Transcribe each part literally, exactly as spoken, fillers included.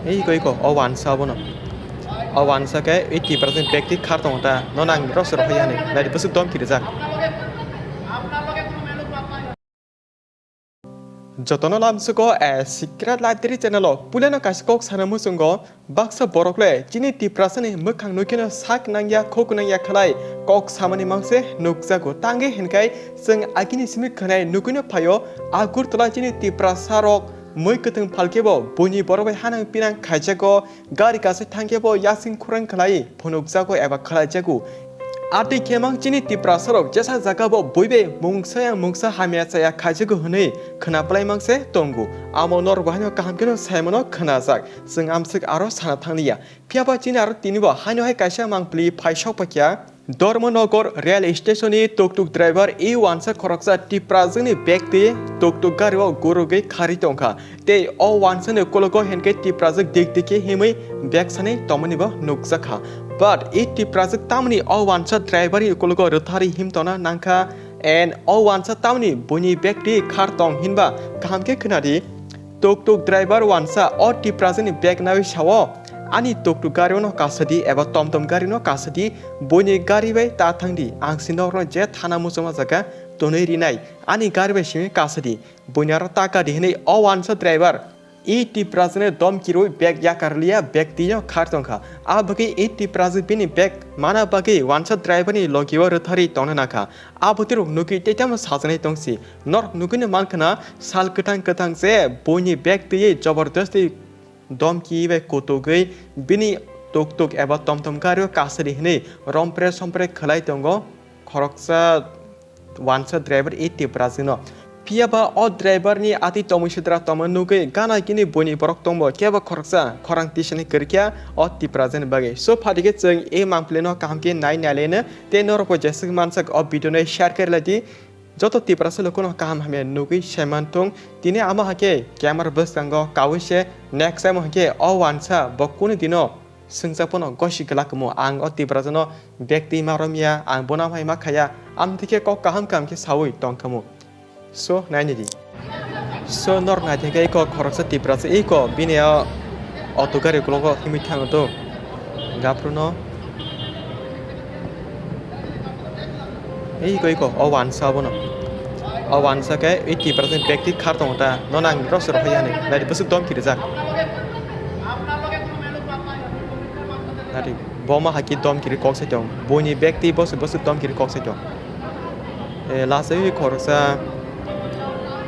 Ei iko iko, o wansa abono. O wansa khe ei Tiprasani bag twi khar tongo ta. Nono ang rosor hoya hinwi. Naidi bwswk domki rijak. Jotono lamsugo, eh, Secret Library channel o puilano kaisa kok sana muchungo. Baksa borok le chini Tiprasani mwkhang nukhino sak nangya, khok nangya khlai kok samani mangse nukjago. Tangwi hinkhai chwng agini simi khwnai nukhino phaio Agartala chini Tiprasa rok mui kwthwng phalkhe bo buini borok bai hanang pinang khaijago, gari kasa thangkhe bo yasing khurang khlai phunukjago eba khlaijago. Atwi khemang chini Tiprasa rok jesa jaga bo bui bai mungsa yang mungsa hamya chaya khaijago hwnwi khwna plai mangse tongo. Amo norok bo haino kaham kheno saimano khwnajak. Chwng amswk aro sana thanglia. Phiya ba chini aro tini bo haino hai kaisa mangpili phai sok paikha. Dharmanagar rail station ni tuk tuk driver e wansa khoroksa Tiprajwk ni bag twi tuk tuk gari o gurugwi kharwi tongkha. Tei o wansa ni ukologo hinkhe Tiprajwk dik dik khe himwi bag sanwi tongmani bo nukjakha. But e Tiprajwk tamni o wansa driver ni ukologo rwtharwi him tongna nangkha and o wansa tamni buini bag twi khar tong hinba kaham khe khwnadi. Tuk tuk driver wansa o Tiprajwk ni bag nawi sao, "Ani tuk tuk gari no kasadi eba tom tom gari no kasadi, buini gari bai ta thangdi, ang si norokno je thana muchungma jaga tonwi rinai, ani gari bai simi kasadi, buini aro ta kadi," hinwi o wansa driver e Tiprajwk ni domki rwi bag yakar lia bag twi no khar tongkha. A bagwi e Tiprajwk bini bag mana bagwi wansa driver ni logi o rwtharwi tongna nangkha. A bwtwi rok nugwi tei tamo sajaknai tongsi. Norok nugwino mankha na sal kwthang kwthang se buini bag twiwi jabardasti domki bai kutugwi bini tuk tuk eba tom tom gari o kasadi hinwi rompre sompre khlai tongo khoroksa wansa driver e Tiprajwk no. Phiya ba o driver ni atwi tongmwi sidra tongma nugwi gana gini buini borok tongbo kebo khoroksa khorang tisani kwrwikya o Tiprajwk ni bagwi. So phaidi khe chwng e mangpili no kaham khe nai nai laino tei norok bo jeswk mansak o video no share khe lai di. Joto Tiprasa lukuno kaham hamya nugwi saiman thung. Tini amo hakhe camera bwskango kaui se next time hakhe o wansa bo kunu dino swngjak phano gosi glak kamo ang o Tiprasa no bag twi ma romya ang bono hai ma khaya amtwi khe kok kaham kaham khe saui tong kamo. So naini di. So norok naithai khe iko khoroksa Tiprasa iko bini o auto gari ukologo himwi thango to. Gapruno. Ei iko iko, o wansa abono. O wansa khe ei Tiprasa ni bag twi khar tongo ta. Nono ang rosor hoya hinwi. Naidi bwswk domki rijak. Naidi bo ma hakhe domki ri kok sai tong. Buini bag twi bwswk bwswk domki ri kok sai tong. E, last week khoroksa,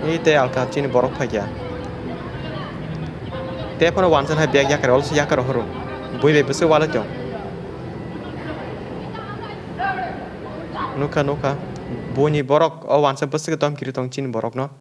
e, tei alka chini borok phaikha. Tei phano wansa hai bag yakar, also yakar horo. Bui bai bwswk walai tong. Nukha, nukha. Buini borok, o wansa bwswk dom kiri tong chini borokno.